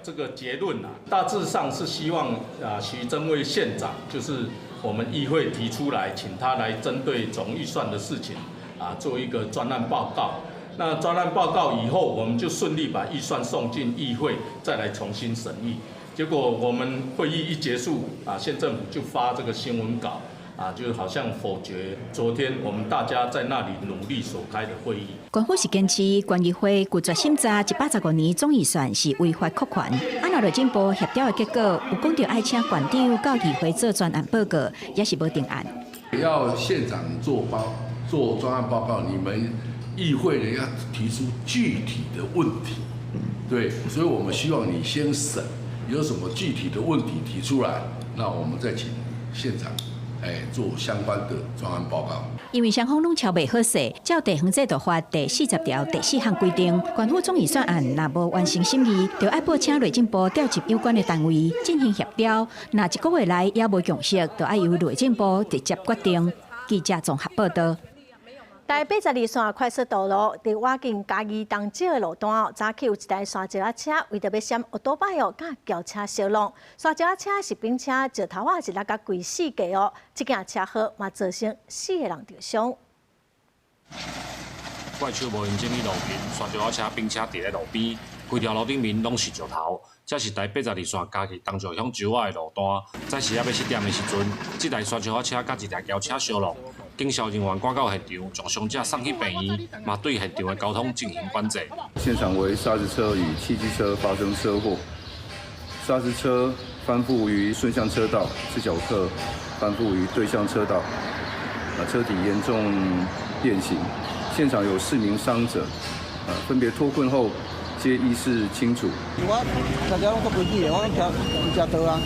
這個結論啊，大致上是希望啊徐榛蔚縣長，就是我們議會提出來，請他來針對總預算的事情啊做一個專案報告。那專案報告以後，我們就順利把預算送進議會，再來重新審議。結果我們會議一結束，啊，縣政府就發這個新聞稿，啊，就好像否決昨天我們大家在那裡努力所開的會議。縣府是堅持縣議會拒絕審查115年總預算是違法擴權。啊，若內政部協調的結果有講著愛請縣長到議會做專案報告，也是無定案。要縣長做專案報告，你們議會呢要提出具體的問題，對，所以我們希望你先審，有什麼具體的問題提出來，那我們再請縣長做相關的專案報告。因為雙方攏喬袂好勢，照地方制度法第40條第4項規定，縣府總預算案若無完成審議，就愛報請內政部調集有關的單位進行協調。若一個月內猶無共識，就愛由內政部直接決定。記者綜合報道。台82線快速道路佇倚近嘉義東石的路段哦，早起有一台沙石仔車為著欲閃歐多擺哦，佮轎車相挵。沙石仔車是冰車，石頭仔是落共規四界哦。這件車禍嘛造成4個人著傷。怪手無閒整理路面，沙石仔車冰車佇咧路邊，規條路頂面攏是石頭。這是台82線嘉義東石鄉石仔的路段，早時仔欲7點的時陣，這台沙石仔車佮一台轎車相挵。警消人員趕到現場，將傷者送去病院，嘛對現場的交通進行管制。現場為砂石車與汽機車發生車禍，砂石車翻覆於順向車道，自腳客翻覆於對向車道，車體嚴重變形。現場有4名傷者，分別脫困後皆意識清楚。我大家攏足規矩的，我攏徛遮倒啊。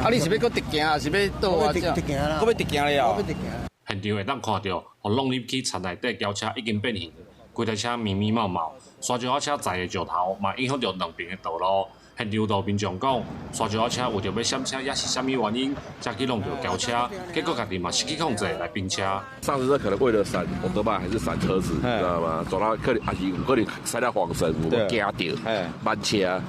啊，你是欲閣直行，還是欲倒啊？直行啦。閣欲直行咧哦。閣欲直行。現場會當看著，予挵入去田內底轎車已經變形，規台車密密茂茂，沙石仔車載的石頭嘛影響著兩邊的道路。現場路民眾講，沙石仔車為著欲閃車，抑是啥物原因，才去挵著轎車，結果家己嘛失去控制來冰車。砂石車可能為了閃歐多拜還是閃車子，你知道嗎？走到可能還是有可能塞到晃神，有驚著，慢車，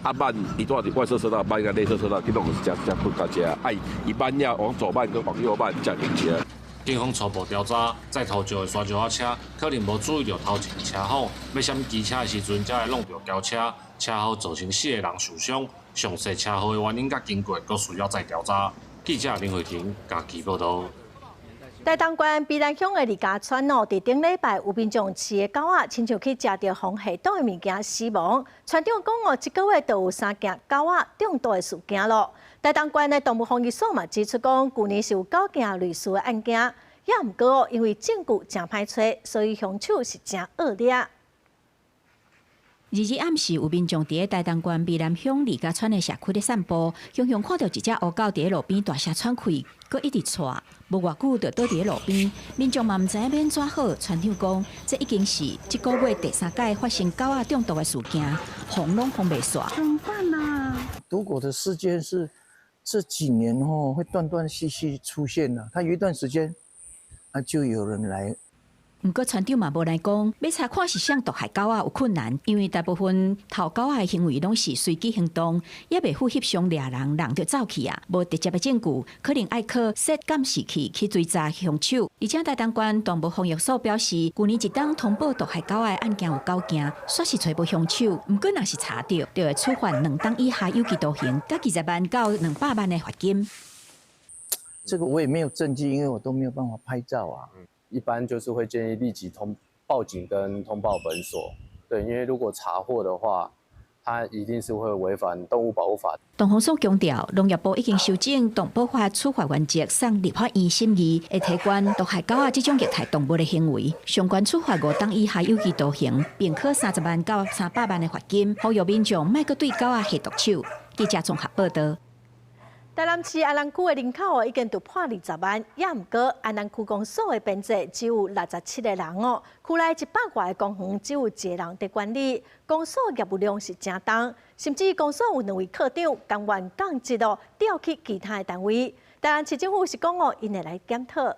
啊慢，伊拄佇外側車道，慢佮內側車道去弄是遮遮不共車，啊伊慢了往左慢佮往右慢才停車。警方初步調查，載土石的沙石仔車可能無注意著頭前車禍，欲閃機車的時陣，才會挵著轎車，車禍造成4個人受傷。詳細車禍的原因佮經過，閣需要再調查。記者林慧婷嘉義報導。台東縣卑南鄉的李家村哦，佇頂禮拜有民眾飼的狗仔，親像去食著防系統的物件死亡。村長講哦，這個月就有3件狗仔中毒的事件咯。台東縣的動物防疫所嘛指出講，舊年是有9件類似的案件，也毋過哦，因為證據誠歹揣，所以兇手是誠惡劣。2日暗時，有民眾佇咧台東縣卑南鄉李家村的社區咧散步，雄雄看著一隻烏狗佇咧路邊大聲喘氣，閣一直掣，無偌久就倒佇咧路邊。民眾嘛毋知影欲按怎好。村長講，這已經是這個月第3擺發生狗仔中毒的事件，防攏防袂煞。怎麼辦啊？毒狗的事件是這幾年吼會斷斷續續出現啦，它有一段時間啊就有人來。毋過村長嘛無奈講，欲查看是誰毒害狗仔有困難，因為大部分偷狗仔的行為攏是隨機行動，猶未赴翕相掠人，人就走去啊，無直接的證據，可能愛靠設監視器去追查兇手。而且台東縣動物防疫所表示，舊年一冬通報毒害狗仔的案件有9件，煞是揣無兇手。毋過若是查著，就會處罰2冬以下有期徒刑，佮20萬到200萬的罰金。這個我也沒有證據，因為我都沒有辦法拍照啊。一般就是會建議立即通報警跟通報本所，對，因為如果查獲的話，他一定是會違反動物保護法。動防所強調，農業部已經修正動保法處罰原則，送立法院審議，會提懸毒害狗仔這種虐待動物的行為，上懸處罰5冬以下有期徒刑，並科30萬到300萬的罰金，呼籲民眾莫閣對狗仔下毒手。記者綜合報導。台南市安南區的人口哦，已經突破20萬，也毋過安南區公所的編制只有67個人哦，區內100外个公園只有一個人佇管理，公所業務量是誠重，甚至公所有兩位課長甘願降職哦，調去其他的單位。台南市政府是講哦，𪜶會來檢討。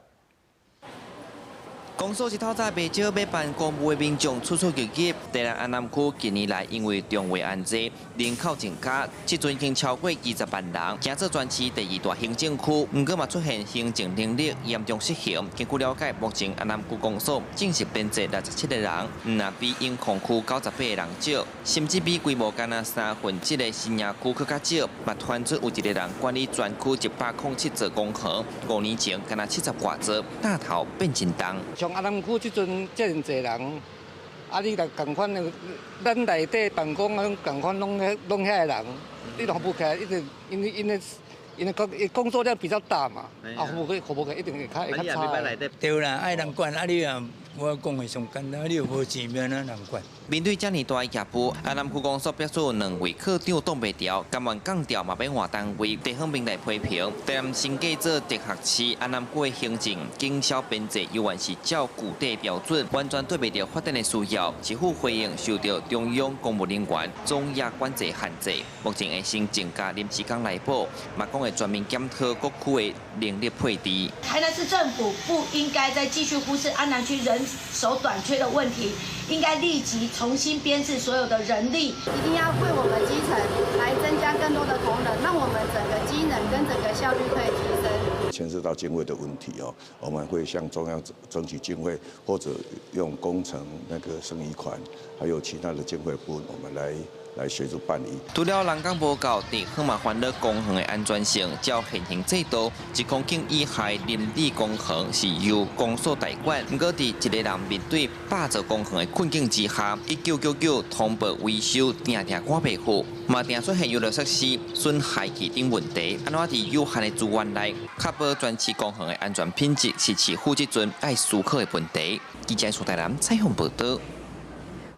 公所是透早袂少欲辦公務的民眾出出入入。台南安南區近年來因為重劃安置，人口增加，這陣已經超過20萬人，成做全市第二大行政區。毋過嘛出現行政能力嚴重失衡。根據了解，目前安南區公所正式編制67個人，毋但比永康區98個人少，甚至比規模干焦三分之一的新營區閣較少。嘛傳出有一個人管理全區107座公園，5年前干焦70外座，擔頭變真重。像安南區這陣遮爾濟人，啊，你若仝款的，咱內底辦公攏仝款攏遐攏遐个人，你若服務起來一直因為因為因為工工作量比較大嘛，啊，服務起來一定會較會較差。對啦，愛人管，啊你也我講的上簡單，你又無錢，欲按怎人管？面對遮爾大的業務，安南區公所表示有兩位課長擋袂牢，甘願降調嘛欲換單位，地方面來批評。台南新計做直轄市，安南區的行政警消編制猶原是照舊底標準，完全對袂著發展的需要。市府回應受著中央公務人員總額管制限制，目前會先增加臨時工來補，嘛講會全面檢討各區的能力配置。台南市政府不應該再繼續忽視安南區人手短缺的問題，應該立即重新編制所有的人力，一定要為我們基層來增加更多的同仁，讓我們整個機能跟整個效率可以提升。牽涉到經費的問題哦，我們會向中央爭取經費，或者用工程那個剩餘款，還有其他的經費部分，我們來協助辦理。除了人工無夠，地方嘛煩惱公園的安全性，照現行制度，1公頃以下林地公園是由公所代管。毋過，佇一个人面對百座公園的困境之下，1999通報維修，定定趕袂赴，嘛定出現遊樂設施損害器等問題。按怎佇有限的資源內，確保全市公園的安全品質，是市府這陣愛思考的問題。記者蘇台南採訪報導。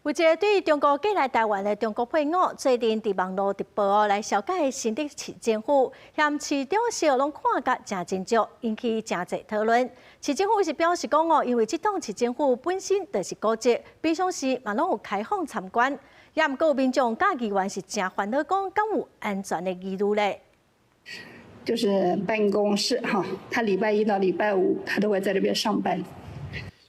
有一个對中國過來台灣的中國配偶，最近佇網路直播來紹介新竹市政府，嫌市長室攏看甲誠斟酌，引起誠濟討論。市政府是表示講哦，因為這棟市政府本身就是古蹟，平常時嘛攏有開放參觀，也毋過有民眾佮議員是誠煩惱，講敢有安全的疑慮咧。就是辦公室哈，他禮拜一到禮拜五，他都會在這邊上班。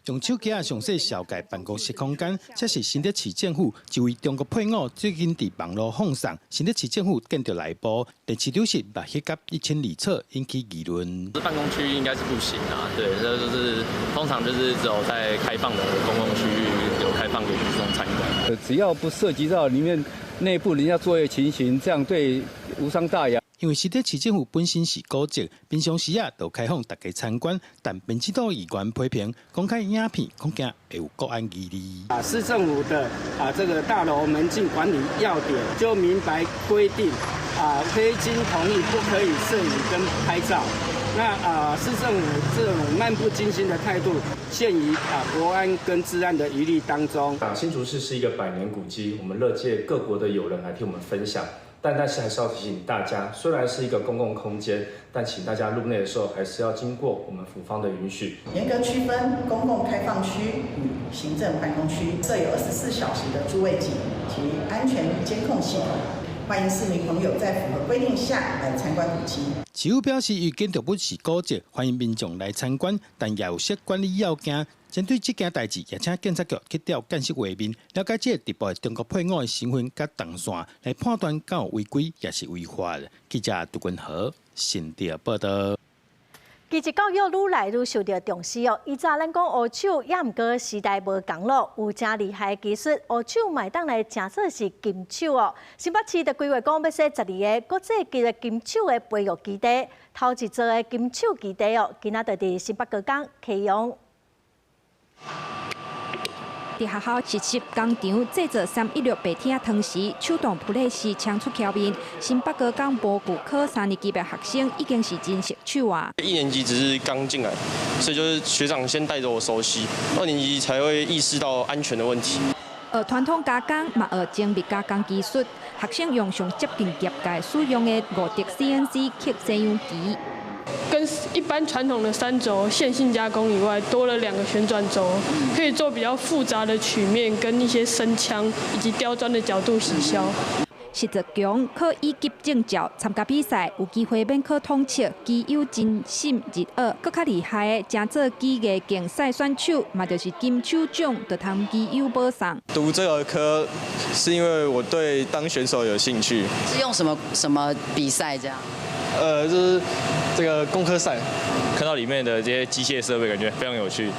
用手機仔詳細紹介辦公室空間，這是新竹市政府一位中國配偶最近佇網路放送，新竹市政府建築內部，佇市長室嘛翕甲一清二楚，引起議論。辦公區應該是不行啊，對，這就是通常就是只有在開放的公共區域有開放給民眾參觀。只要不涉及到裡面內部人家作業情形，這樣對無傷大雅。因為新竹市政府本身是古蹟，平常時啊就開放大家參觀，但民進黨議員批評公開影片，恐驚會有國安疑慮。啊，市政府的啊這個大樓門禁管理要點就明白規定，啊，非經同意不可以攝影跟拍照。那啊，市政府這種漫不經心的態度，陷於啊國安跟治安的疑慮當中。啊，新竹市是一個百年古蹟，我們樂見各國的友人來聽我們分享。但是還是要提醒大家，雖然是一個公共空間，但請大家入內的時候，還是要經過我們府方的允許。嚴格區分公共開放區與行政辦公區，設有24小時的駐衛警及安全監控系統，歡迎市民朋友在符合規定下來參觀古蹟。市府表示，伊建築物是古蹟，歡迎民眾來參觀，但也有設管理要件。針對這件代誌，也請警察局去調監視畫面，了解這个直播的中國配偶的身份佮動線，來判斷敢有違規抑是違法。記者杜君和新竹報導。技職教育愈來愈受著重視哦。以前咱講烏手，也毋過時代無仝咯，有誠厲害的技術，烏手嘛會當來成做是金手哦。新北市就規劃講欲設12個國際級的金手的培育基地，頭一座的金手基地哦，今仔就佇新北高工啟用。佇學校實習工場製作316白鐵湯匙，手動普拉斯槍出橋面。新北高工模具科三年級的學生已經是真熟手啊！一年級只是剛進來，所以就是學長先帶著我熟悉，二年級才會意識到安全的問題。學傳統加工，嘛學精密加工技術。學生用上接近業界使用的5D CNC 刻西洋機。跟一般傳統的三軸線性加工以外，多了兩個旋轉軸，可以做比較複雜的曲面跟一些深腔以及刁鑽的角度銑削。實作強考乙級證照，參加比賽有機會免考統測，機友真心熱愛。閣較厲害的，成做機藝競賽選手，嘛就是金手獎，就通機友保送。讀這個科是因為我對當選手有興趣。是用什麼什麼比賽這樣？就是這個工科賽，看到裡面的這些機械設備，感覺非常有趣，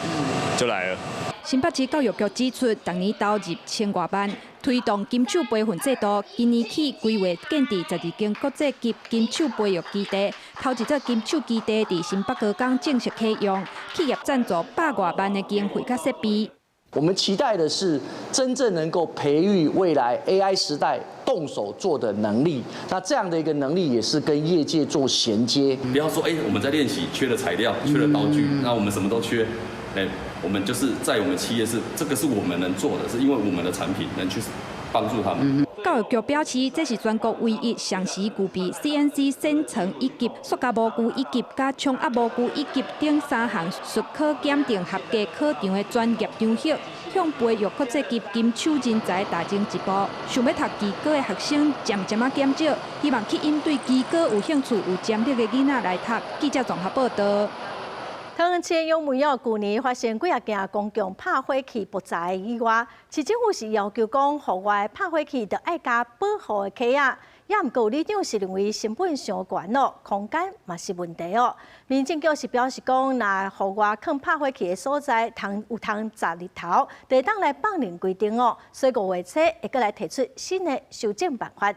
就來了。新北市教育局指出，逐年投入千外萬推動金手培訓制度，今年起規劃建置12間國際級金手培育基地，頭一座金手基地佇新北高工正式啟用，企業贊助百外萬的經費佮設備。我們期待的是真正能夠培育未來 AI 時代動手做的能力，那這樣的一個能力也是跟業界做銜接。不要說我們在練習缺了材料，缺了刀具，那我們什麼都缺。我們就是在我們企業是這個是我們能做的，是因為我們的產品能去幫助他們。教育局表示，這是全國唯一同時具備 CNC 銑床一級、塑膠模具一級、佮衝壓模具一級等三項術科檢定合格考場的專業場域，向培育國際級金手人才踏前一步。想欲讀技高的學生漸漸仔減少，希望吸引對技高有興趣、有潛力的囡仔來讀。記者綜合報道。桃園市楊梅哦，舊年發生幾仔件公共拍火器不在意外，市政府是要求講，戶外拍火器著愛加保護的殼仔，也毋過里長是認為成本傷懸咯，空間嘛是問題哦。民政局是表示講，若戶外囥拍火器的所在通有通擇日頭，就會當來放任規定哦。所以5月初會閣來提出新的修正辦法。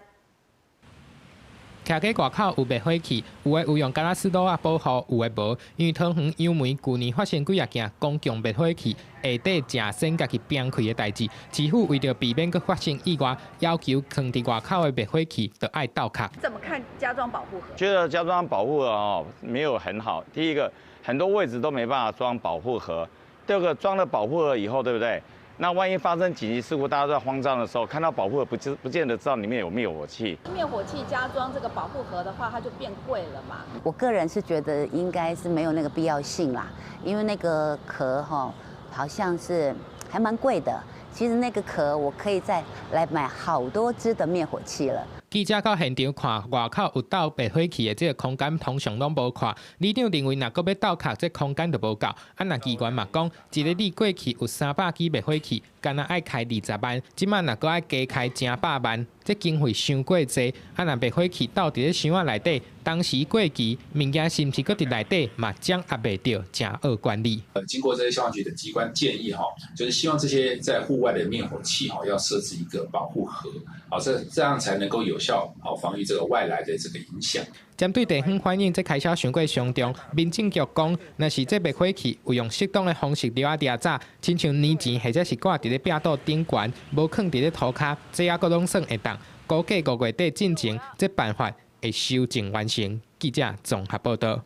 徛佇外口有滅火器，有的有用伽拉斯簕仔保護，有的無。因為桃園楊梅舊年發生幾仔件公共滅火器下底食線共去崩開的代誌，市府為著避免閣發生意外，要求囥佇外口的滅火器著愛倒殼。怎麼看加裝保護盒？覺得加裝保護盒哦沒有很好。第一個，很多位置都沒辦法裝保護盒；第二個，裝了保護盒以後，對不對？那萬一發生緊急事故，大家都在慌張的時候，看到保護盒不見得知道裡面有滅火器。滅火器加裝這個保護盒的話，它就變貴了嘛。我個人是覺得應該是沒有那個必要性啦，因為那個殼哈，好像是還蠻貴的。其實那個殼我可以再來買好多支的滅火器了。記者到現場看，外口有鬥滅火器的這個空間，通常攏無看。里長認為，若閣欲鬥殼，這空間就無夠。啊，若議員嘛講，一个里過去有300支滅火器，干焦愛開20萬，這馬若閣愛加開成百萬，這經費傷過濟。啊，若滅火器鬥佇咧箱仔內底，當時過期，物件是毋是閣佇內底嘛掌握袂著，誠惡管理。經過這些消防局等機關建議，哈，就是希望這些在戶外的滅火器，哈，要設置一個保護盒，好，這樣才能夠有效好防禦這個外來的這個影響。針對地方反映這開銷傷過傷重，民政局講，若是這滅火器有用適當的方式料仔掠走，親像年前或者是掛佇咧壁桌頂懸，無囥佇咧塗跤，這猶閣攏算會當。估計5月底進前，這辦法會修正完成。記者綜合報道。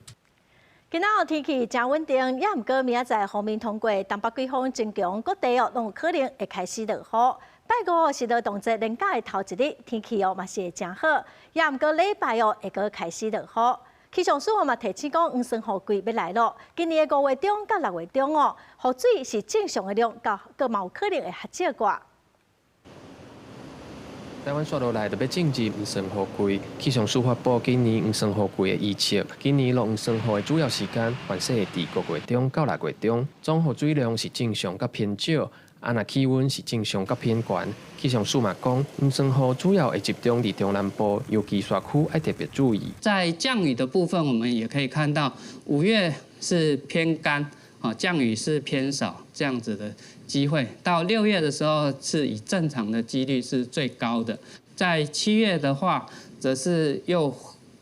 今仔日天氣誠穩定，也毋過明仔載鋒面通過，東北季風增強，各地哦攏有可能會開始落雨。拜五是勞動節連假的頭一日，天氣哦嘛是會誠好，也毋過禮拜哦會閣開始落雨。氣象署嘛提醒講，黃酸雨季欲來囉。今年的5月中佮6月中哦，雨水是正常的量，閣嘛有可能會較少寡。台灣紲落來就欲進入黃酸雨季，氣象署發布今年黃酸雨季的預測。今年落黃酸雨的主要時間，凡勢會佇5月中到6月中，總雨水量是正常佮偏少。啊，若氣溫是正常佮偏懸。氣象署嘛講，黃酸雨主要會集中佇中南部，尤其山區愛特別注意。在降雨的部分，我們也可以看到，5月是偏乾，降雨是偏少這樣子的機會。到6月的時候，是以正常的幾率是最高的。在7月的話，則是又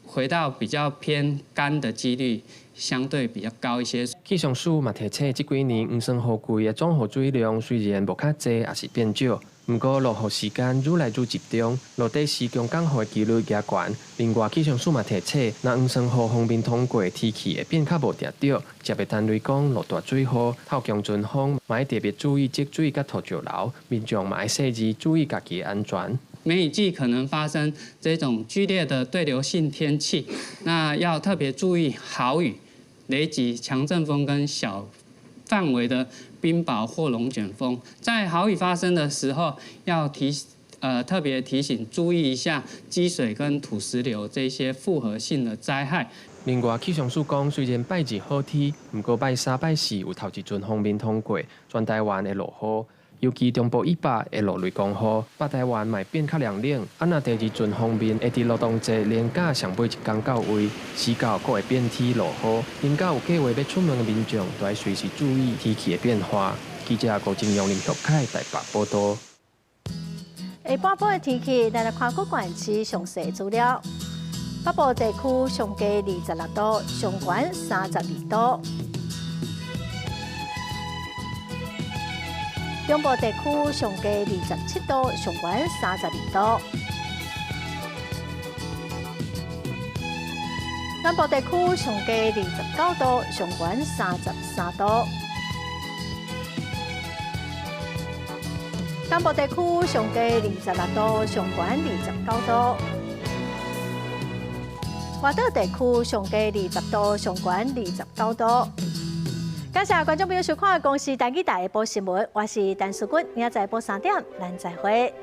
回到比較偏乾的幾率。相對比較高一些。氣象署嘛提醒，這幾年黃酸雨季的總雨水量雖然無較濟，也是變少，毋過落雨時間愈來愈集中，落底時強降雨的機率加懸。另外，氣象署嘛提醒，若黃霜雨鋒面通過，天氣會變較無定著。特別單雷講落大水雨、透強陣風，嘛愛特別注意積水佮土石流，民眾嘛愛細緻注意家己的安全。梅雨季可能發生這種劇烈的對流性天氣，那要特別注意豪雨、雷擊、強陣風跟小範圍的冰雹或龍捲風。在豪雨發生的時候，要特別提醒注意一下積水跟土石流這些複合性的災害。另外，氣象署講，雖然拜二好天，毋過拜三、拜四有頭一陣鋒面通過，全台灣會落雨，尤其中部以北會落雷公雨，北台灣嘛會變較涼冷。啊，若第二陣鋒面會佇勞動節連假上尾一工到位，時到閣會變天落雨。因此有計畫欲出門的民眾，都愛隨時注意天氣的變化。記者郭正陽、林玉凱台北報道。下半晡的天氣，咱來看各縣市詳細資料。北部地區上低26度，上懸32度；中部地區上低27度，上懸32度；南部地區上低29度，上懸33度；東部地區上低26度，上懸29度。外島地區上低20度，上懸29度。感謝觀眾朋友收看《公視台語台》下晡新聞，我是陳淑君，明仔載晡3點，咱再會。